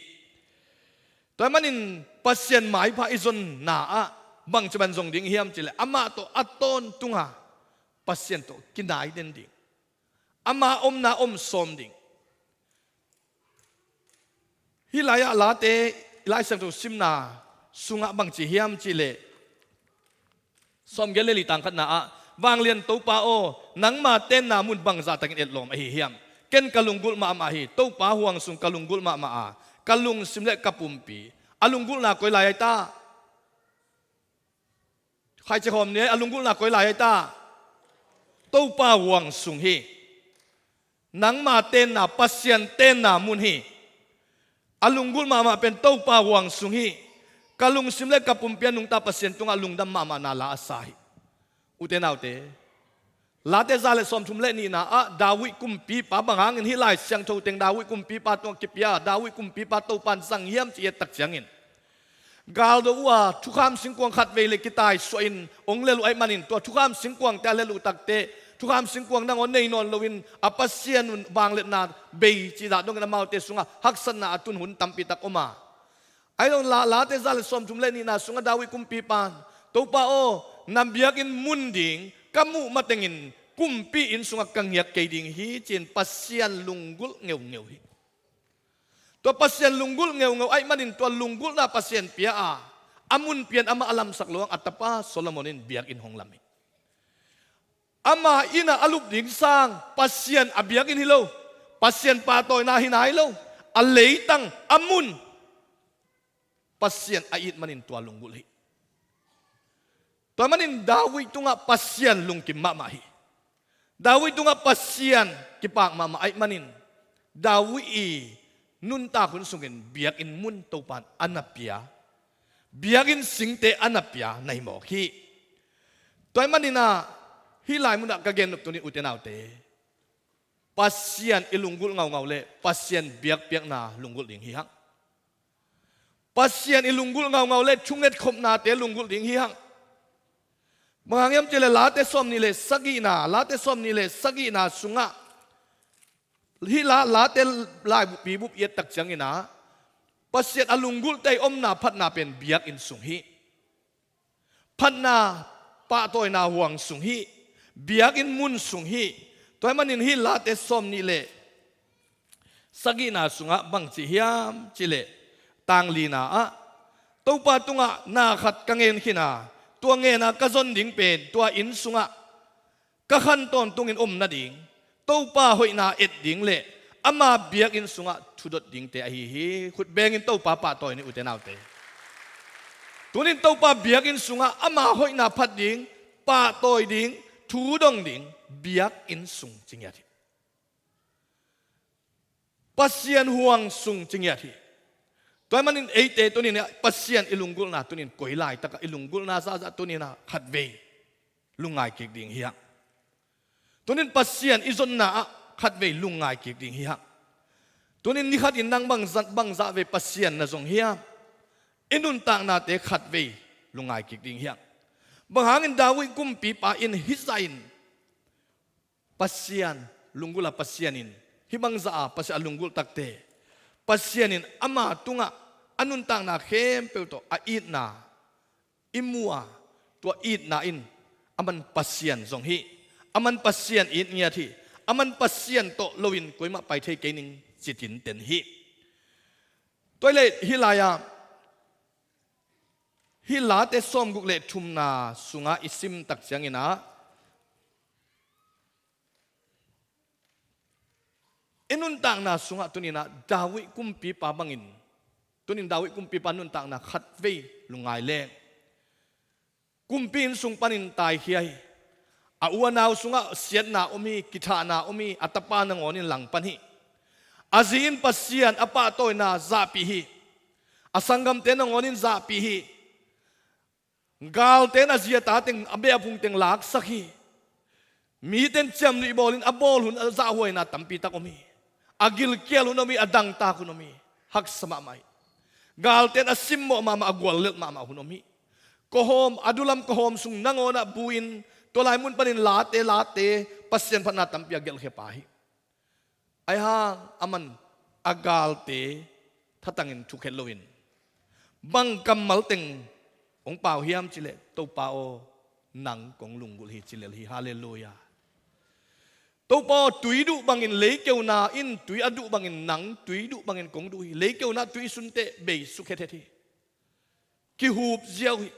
Tua ahih manin Pasian maipha i zonna ah bangci bang zong ding hiam cih leh, amah tawh a tawntunga Pasian tawh kinai den ding, ama omna om sawm ding. Hih lai-ah Late, Lai Siangtho simna sungah bangci hiam cih leh, sawmgiat le li tang khatna ah, Vanglian Topa aw, nangma tenna mun bangzah takin etlawm ahi hiam? Ken ka lunggulh mahmah hi, Topa huang sung ka lunggulh mahmah a, ka lungsim le ka pumpi. A lunggulhna koi lai ahi ta? Khaici khawm ni, a lunggulhna koi lai ahi ta? Topa huang sung hi. Nangma tenna, Pasian tenna mun hi. A lunggulh mahmah pen Topa huang sung hi. Ka lungsim le ka pumpi a nungta Pasian tungah lungdam mahmahna la a sa hi. Ute naute, Late za le sawmthum le nihna ah David kumpipa bang hangin hih Lai Siangtho teng David kumpipa tungah kipia, David kumpipa Topan zang hiam cih i et tak ciangin, galdo uh a thukham singkuang khat vei le kitaisuah in hong lel uh ahih manin, tua thukham singkuangte a lel uh takteh, thukham singkuang nangawn nei nawn loin a Pasian un vangliatna bei cih dah dongin amaute sungah haksatna a tun hun tampi tak om a. Ahi zong La, Late za le sawmthum le nihna sungah David kumpipa in, Topa aw, na biakinn mun ding ka muh matengin kumpi inn sungah ka ngiak kei ding hi, ci-in Pasian lunggulh ngeungeu hi. Tua Pasian lunggulh ngeungeu ahih manin tua lunggulhna Pasian pia a, a mun pian amah a lamsak lo hang a tapa Solomon in biakinn hong lam hi. Ama inn ah a lup ding sang Pasian a biakinn hi lo, Pasian pahtawina hi nai lo, a leitang a mun Pasian a it manin tua lunggulh hi. Tua manin David tungah Pasian lungkim mahmah hi. David tungah Pasian kipak mahmah ahih manin, David i nuntak hun sungin biakinn mun Topan a na pia, biakinn singte a na pia na hi mawk hi. Tua ahih manin ah, hih lai munah ka gen nop tuni, ute naute, Pasian i lunggulh ngaungau le Pasian biakpiakna lunggulh ding hi hang. Pasian i lunggulh ngaungau le thungetkhopnate lunggulh ding hi hang. Bang hang hiam cih leh Late sawm nih le sagihna, Late sawm nih le sagihna sungah hih la, Late laibupi bup i et tak ciangin ah Pasian a lunggulhte i omna phatna pen biakinn sung hi. Phatna, pahtawina huang sung hi. Biakinn mun sung hi. Tua ahih manin hih Late sawm nih le sagihna sungah bang ci hiam cih leh, tang lina ah, Topa tungah na khat ka ngen khin a, tua ngen a ka zon ding pen tua inn sungah ka khan tawntungin om nading, Topa hoihna et ding le ama biakinn sungah thudot dingte ahi hi. Khut bengin Topa pahtawi ni, ute naute. Tunin Topa biakinn sungah ama hoihna phat ding, pahtawi ding, thu dong ding, biakinn sung ci ngiat hi. Pasian huang sung ci ngiat hi. Tua ahih manin eite tunin ah Pasian i lunggulhna tunin koi laitakah i lunggulhna zahzah tunin ah khatvei lungngai kik ding hi hang. Tunin Pasian i zonna ah khatvei lungngai kik ding hi hang. Tunin nikhatin nang bang zat, bang zah vei Pasian na zong hiam? I nuntaknate khatvei lungngai kik ding hi hang. Bang hangin David kumpipa in hih zahin Pasian, lunggulh a Pasian in, hih bangzah a Pasian a lunggulh takte, Pasian in ama tungah a nuntakna khempeuh tawh a itna i mu a, tua itna in aman Pasian zong hi. Aman Pasian it ngiat hi. Aman Pasian tawh loin koimah pai thei kei ning ci tinten hi. Tua ahih leh hih lai-ah, hih Late sawmguk le thumna sungah i sim tak ciangin ah, i nuntakna sungah tunin ah David kumpipa bangin, tunin David kumpipa nuntakna khatvei lungngai leng, kumpi inn sung panin taikhia hi. A u a nau sungah siatna om hi, kithahna om hi, a tapa nangawn in langpan hi. A zi in Pasian a pahtawina zahpih hi. A sanggamte nangawn in zahpih hi. Galte in a zi a ta teng, a beh a phung teng laksak hi. Mite in ciamnuih bawlin a bawl hun a zahhuaina tampi tak om hi. A gilkial hun om hi, a dangtak hun om hi. Haksa mahmah hi. Galte in a simmawh mahmah, a guallelh mahmah hun om hi. Kawhawm, a dulam kawhawm sung nangawn ah bu-in, tua lai mun panin Late, Late, Pasian phatna tampi a gelhkhia pa hi. Ahi hang aman a galte thatangin thukhet loin, bang kammal teng hong pau hiam cih leh, Topa aw, nang kong lunggulh hi, ci lel hi. Halleluiah. Topa aw, tui duh bangin leikeuna in, tui a duh bangin nang, tui duh bangin kong duh hi. Leikeuna tui i sunteh bei sukhethet hi. Kihup ziau hi.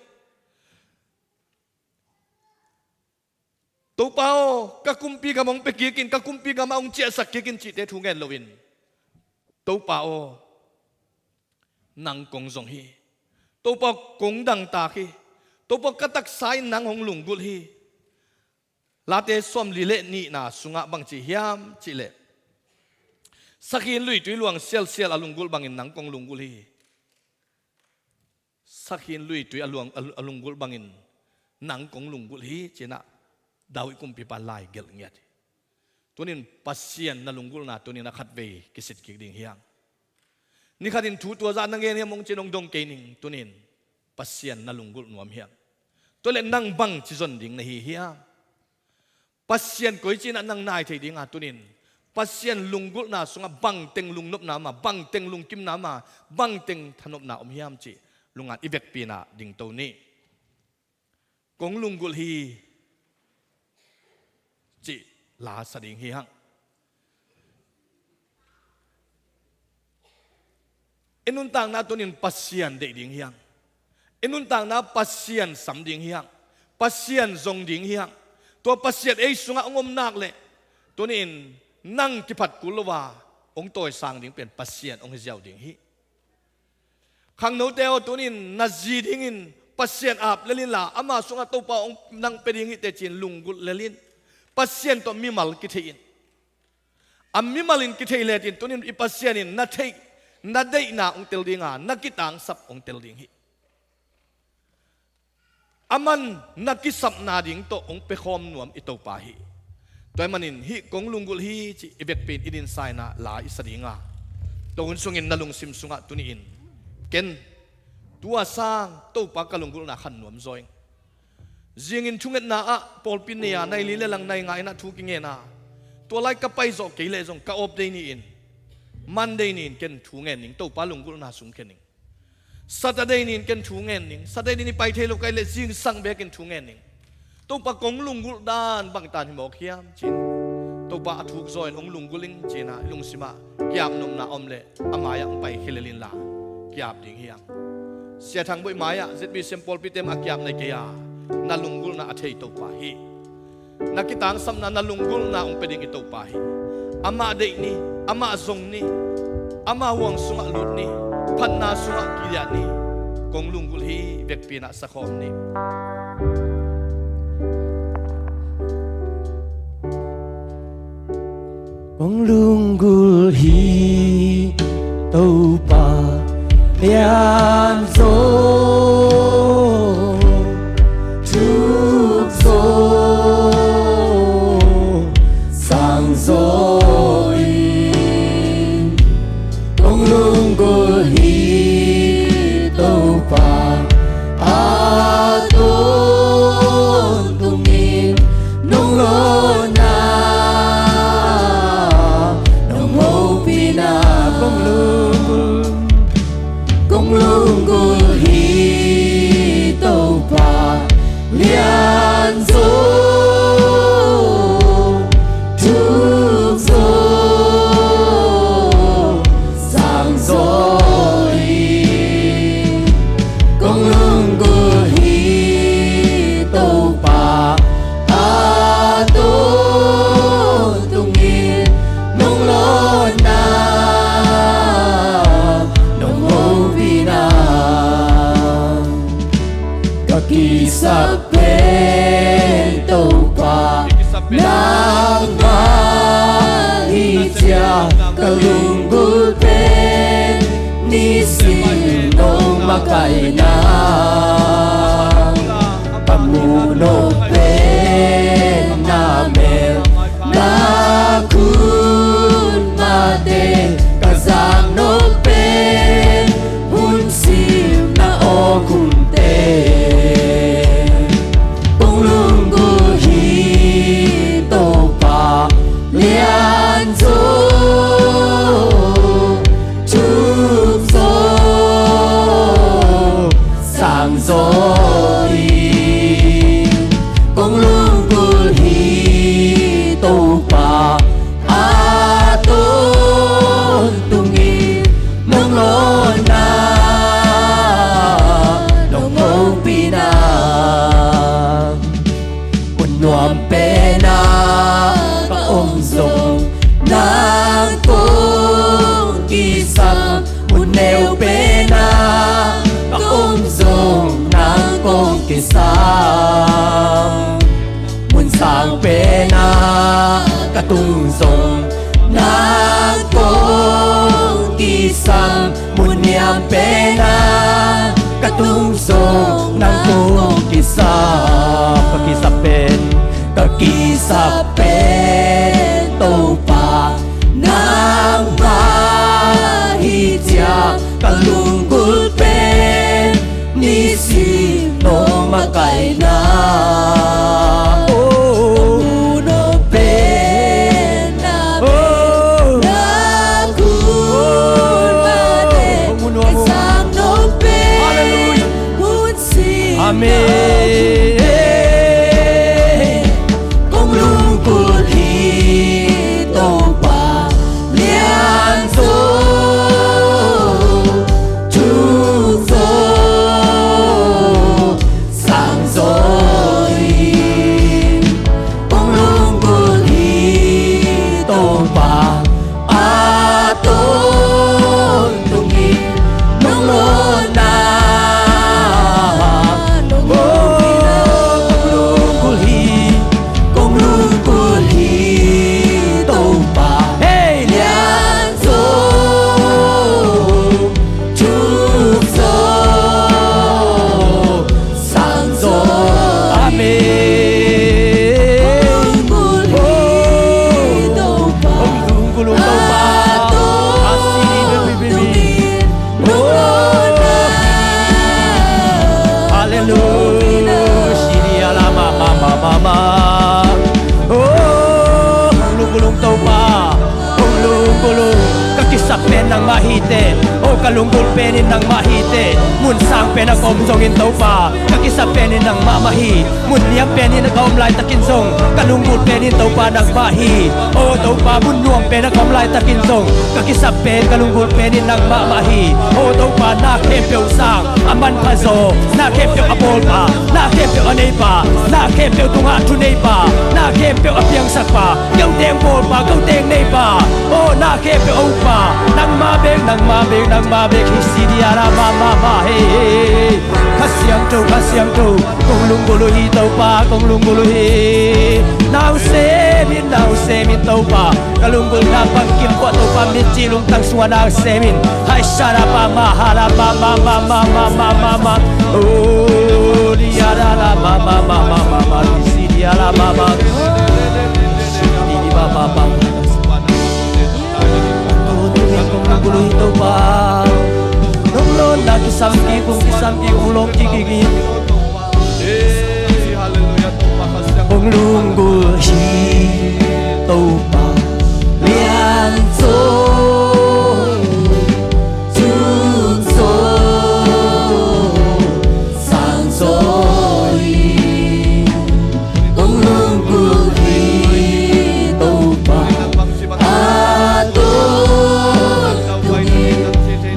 Topa aw, ka kumpi gam hong pia kik in, ka kumpi gamah hong ciahsak kik in cihte thu ngen loin, Topa aw, nang kong zong hi. Topa aw, kong dangtak hi. Topa aw, ka taksa in nang hong lunggulh hi. Late sawmli le nihna sungah bang ci hiam cih leh, sakhi in luitui luang sialsial a lunggulh bangin nang kong lunggulh hi. Sakhi in luitui a luang, a, a lunggulh bangin nang kong lunggulh hi, ci-in ah David kumpipa lai gelh ngiat hi. Tunin Pasian na lunggulhna tunin a khatvei kisit kik ding hi hang. Nikhatin thu tua zah na ngen hiam hong ci-in hong dong kei ning, tunin Pasian na lunggulh nuam hiam? Tua leh nang bangci zon ding na hi hiam? Pasian koici-in ah nang nai thei ding a, tunin Pasian lunggulhna sungah bangteng lungnopna om a, bangteng lungkimna om a, bangteng thanopna om hiam cih lungngan i vekpi-in ah dingto ni. Kong lunggulh hi, cih la sa ding hi hang. I nuntakna tunin Pasian deih ding hi hang. I nuntakna Pasian sam ding hi hang. Pasian zong ding hi hang. Tua Pasian ei sungah hong om nak leh, tunin nang kiphat kul lo a hong tawisang ding pen Pasian hong hi ziau ding hi. Khangnote aw, tunin na zi dingin Pasian ap lel inla, ama sungah Topa hong nang pia ding hi teh ci-in lunggulh lel in. Pasian tawh mimal kithei in. A mimal in kithei letin tunin i Pasian in na theih, na deihna hong tel ding a, na kitangsap hong tel ding hi. Aman na kisapna ding tawh hong piakhawm nuam i Topa hi. Tua ahih manin hih kong lunggulh hi cih i vekpi-in i dinsa-in ah la i sa ding a, tua hun sungin na lungsim sungah tuni-in, ken tua sang Topa ka lunggulhna khan nuam zaw ing. Zingin thungetna ah pawlpi nei-a nai li le lang nai nga in ah thu kingen a, tua lai ka paizawh kei leh zong ka off day ni-in Monday ni-in ken thu ngen ning, Topa lunggulhna sung khen ning. Saturday ni-in ken thu ngen ning, Saturday ni pai thei lo ka hih leh zingsang bekin thu ngen ning. Topa kong lunggulh dan bangtan hi mawk hiam ci-in Topa a thuk zaw in hong lunggulh ing ci-in ah i lungsimah kiap nopna om leh a mai-ah hong pai khia lel inla kiap ding hi hang. Sia Thang Bawi mai-ah Z B C M pawlpite mah a kiap nai kei a, na lunggulhna a thei Topa hi. Na kitangsapna, na lunggulhna hong pia ding i Topa hi. Amah deih ni, amah zong ni, amah huang sungah lut ni, phatna sungah kidiah ni. Kong lunggulh hi, vekpi in ah sakhawm ni. Kong lunggulh hi Topa lianzaw, thukzaw, sangzaw in. Kong lunggulh hi Topa a tawntungin nong lawhna nong hopihna. Kong lunggulh, kong lunggulh hi Topa lianzaw, thukzaw, sangzaw in. Kong lunggulh hi Topa a tawntungin nong lawhna nong hopihna. Ka kisap pen Topa nangmah hi ciang, ka lunggulh pen nisim nong makaihna. Ka muh nop pen na mel, na khut mahte, ka zak nop pen hun sim na awkhunte. Kong lunggulh hi Topa lianzaw, thukzaw, sangzaw in. Kong lunggulh hi Topa a tawntungin nong lawhna nong hopihna. Mun nuam pen ah ka om zong nang kong kisam, mun neu pen ah ka om zong nang kong kisam. Mun sang pen ah ka tung zong nang kong kisam, mun niam pen ah ka tung zong nang kong kisam. Ka kisap pen, ka kisap pen Topa nangmah hi ciang, ka lunggulh pen nisim nong makaihna. Oh, ka muh nop pen na mel, na khut mahte, ka zak nop pen hun sim na awkhunte. Amen. Kong lunggulh hi Topa lianzaw, thukzaw, sangzaw in. Kong lunggulh hi Topa a tawntungin nong lawhna nong Nangmah hi teh, o ka lunggulh pen in nangmah hi teh. Mun sang pen a ka om zongin Topa, ka kisap pen in nangmah mah hi. Mun niam pen in a ka om laitakin zong, ka lunggulh pen in Topa nangmah hi. O Topa, mun nuam pen a ka om laitakin zong, ka kisap pen, ka lunggulh pen in nangmah mah hi. O Topa, na khempeuh sang a manpha zaw, na khempeuh a bawlpa, na khempeuh a neipa, na khempeuh tungah thuneipa, na khempeuh a piangsakpa, keu teng bawlpa, keu teng neipa, o na khempeuh a ukpa, nangmah bek, nangmah bek, nangmah bek hi. Sidi a la mah mah mah, hei hei hei. Kha Siangtho, Kha Siangtho, kong lunggulh uh hi Topa, kong lunggulh uh hi. Na hong sem in, na hong sem in Topa, ka lunggulhna bangkim kuah Topa, mitci lungtang sungah na hong sem in. Hai sha la pa ma ha la ma ma ma ma ma ma ma ma. O di a da la ma ma ma ma ma ma, di si di a la ma ma. Di di ba ba ba. Kong lunggulh hi Topa. Nong lawnna kisam kik ung, kisam kik ung, lawng kik kik hi. Kong lunggulh hi Topa. Lian zaw, tung zaw, sang zaw hi. Kong lunggulh hi Topa. A tawntung in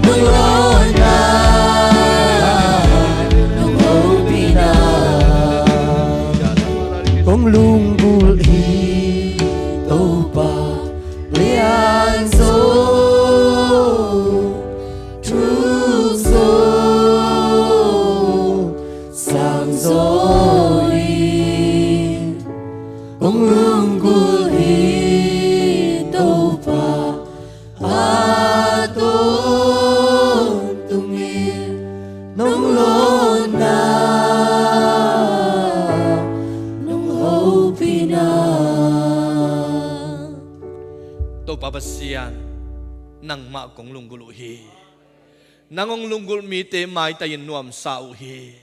nong lawnna, nong hopihna, kong lunggulh hi Topa. Lian zaw, tung zaw, sang zaw hi. Kong lunggulh hi Topa. A tawntung in nong lawnna, nong hopihna. Topa Pasian, nangmah kong lunggulh uh hi. Nang hong lunggulh mite maitai in nuamsa uh hi.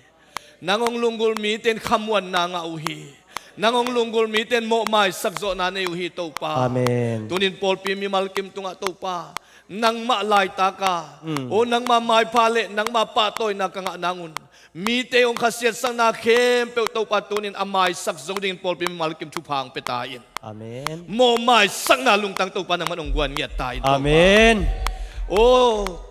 Nang hong lunggulh mite in khamuanna ngah uh hi. Nang hong lunggulh mite in mawhmaisak zawhna nei uh hi Topa. Amen. Tunin pawlpi mimal kim tungah Topa, nangmah laitaka, mm, o nangmah maipha le nangmah pahtawina ka ngah nangun, mite hong khasiatsakna khempeuh Topa tunin a maisak zo dingin pawlpi mimal kim thupha hong pia ta in. Amen. Mawhmaisakna lungtang Topa nangman hong guan ngiat ta in Topa. Amen. O,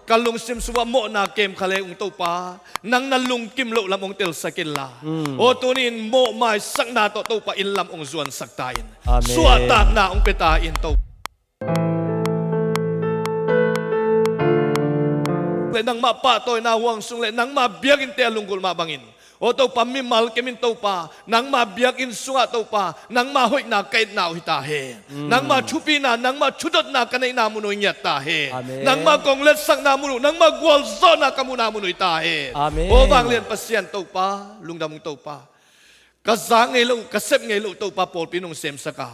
ka lungsim sungah mawhna kem kha le ung Topa, nang na lungkim loh lam hong telsak inla. Mm. O, tunin mawhmaisakna tawh Topa inn lam hong zuansak ta in. Amen. Suahtakna hong pia ta in Topa. Le nangmah pahtawina huang sung le nangmah biakinnte a lunggulh mah bangin, o Topa, mimal kim in Topa, nangmah biakinn sungah Topa, nangmah hoihna ka etna uh hi ta hen. Mm. Nangmah thupina, nangmah thudotna ka neihna mun uh hi ngiat ta hen. Amen. Nangmah kong letsakna mun uh, nangmah gualzawhna ka muhna mun uh hi ta hen. Amen. O vanglian Pasian Topa, lungdam ung Topa. Ka za ngei loh, ka sep ngei loh Topa, pawlpi nong semsak a,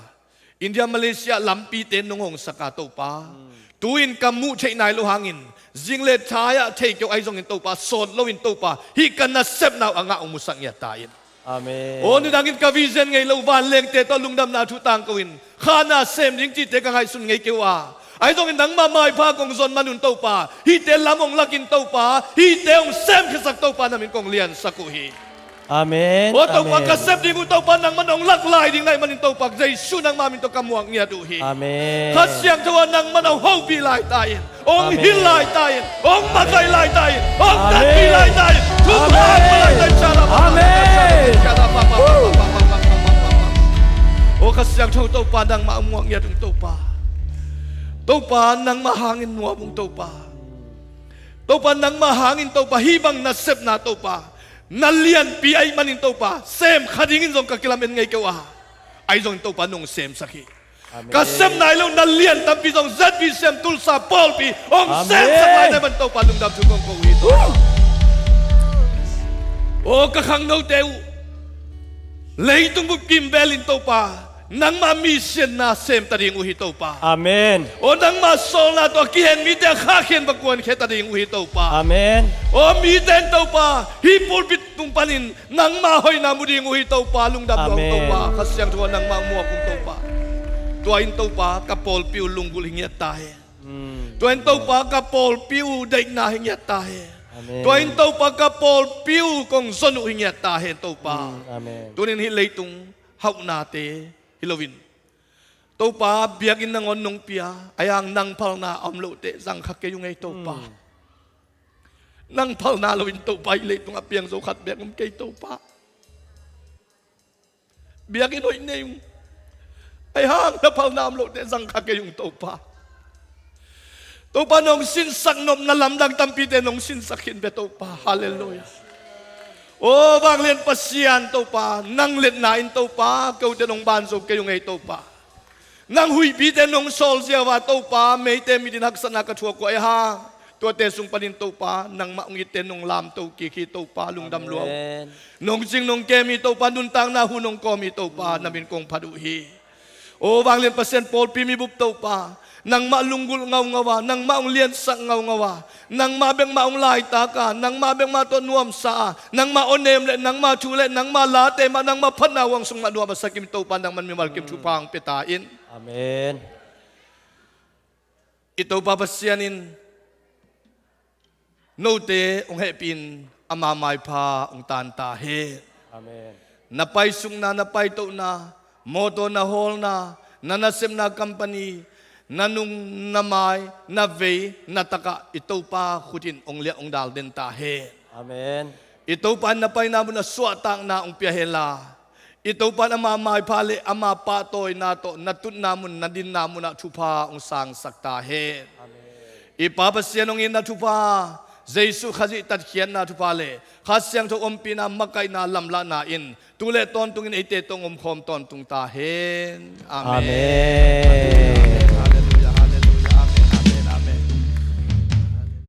India, Malaysia lampite nong hongsak a Topa, tu-in ka muh theih nai loh hangin, zing le thai-ah thei kei uh ahi zongin Topa, sawt loin Topa, hih ka nasepna uh a ngah hong musak ngiat ta in. Amen. Aw, nidangin ka vision ngei loh vanlengte tawh lungdamna thu tangko in, khan a sem ding cihte ka ngaihsun ngei kei uh a, ahi zongin nangmah maipha kong zon man un Topa, hihte lam hong lakin Topa, hihte hong semkhiasak Topa, na min kong liansak uh hi. Amen. Aw Topa, amen, ka sep ding uh Topa, nangman hong lak lai ding na hih manin Topa, Jesu nangmah min tawh ka muak ngiat uh hi. Amen. Kha Siangtho ah nangman hong hopih lai ta in, hong, amen, hilh lai ta in, hong, amen, makaih lai ta in, hong, amen, tatpih lai ta in. Thupha, amen, hong pia lai ta in. Amen. Aw Kha Siangtho Topa, nangmah hong muak ngiat ung Topa. Topa, nangmah hangin nuam ung Topa. Topa, nangmah hangin Topa, hih bang nasepna Topa, na lianpi ahih manin Topa, sem kha dingin zong ka kilamen ngei kei uh a, ahi zongin Topa nong semsak hi. Amen. Ka sep nai loh na lian tampi zong Z B C M Tulsa pawlpi hong, amen, semsak lai na hih man Topa, lungdam thu kong ko uh hi Topa. Woo! Aw ka khangnote uh, leitung bup kim velin Topa, nangmah mi sianna sem ta ding uh hi Topa. Amen. Aw nangmah sawlna tawh a kihen mite a khahkhian va kuankhia ta ding uh hi Topa. Amen. Aw mite in Topa, hih pulpit tung panin nangmah hoihna mu ding uh hi Topa, lungdam lua ung Topa. Amen. Kha Siangtho ah nangmah muak ung Topa. Tua in Topa, ka pawlpi uh lunggulh hi ngiat ta hen. Mm. Tua in Topa ka pawlpi uh daihna hi ngiat ta hen. Amen. Tua in Topa ka pawlpi uh kong zon uh hi ngiat ta hen Topa. Mm, amen. Tunin hih leitung hauhnate hi loin Topa biakinn nangawn nong pia, ahi hang nang phalna a om loh teh zang kha kei ung ei Topa. Mm. Nang phalna loin Topa hih leitungah piang zo khat bek om kei Topa. Biakinn hoih nei ung. Ahi hang na phalna om loh teh zang kha kei ung Topa. Topa nong sinsak nopna lamdang tampite nong sinsak khin ve Topa. Halleluiah. Aw vanglian Pasian Topa, nang liatna in Topa, kote nong ban zo kei ung ei Topa. Nang huihpite nong sawl ziau a Topa, meite mitin haksatna ka thuak uh ahi hang, tuate sung panin Topa, nangmah hong itte nong lamto kik hi Topa, lungdam lua uh. Amen. Nong cing nong kem hi Topa, nuntakna hu nong kawm hi Topa, na min kong phat uh hi. Aw vanglian Pasian pawlpi mibup Topa, nangmah lunggulh ngaungau a, nangmah hong liansak ngaungau a, nangmah bek mah hong laitak a, nangmah bek mah tawh nuamsa a, nangmah awnem le nangmah thu le nangmah late mah, nangmah phatna huang sung mah nuam a sak in Topa, nangman mimal kim thupha hong pia ta in. Amen. I Topa Pasian in note hong hehpih in ama maipha hong tan ta hen. Amen. Na paisukna, na paitohna, mawtaw na hawlna, na nasepna company, na nung, na mai, na vei, na takah i Topa khut in hong liah hong dal den ta hen. Amen. I Topa in na paina mun a suahtakna hong pia hen la, i Topa in ama maipha le ama pahtawina tawh na tutna mun, na dinna munah thupha hong sangsak ta hen. Amen. I Pa Pasian hong itna thupha, Jesuh Khazih tatkhiatna thupha le Kha Siangtho ompihna, makaihna, lamlahna in tu le tawntungin eite tawh hong omkhawm tawntung ta hen. Amen. Amen.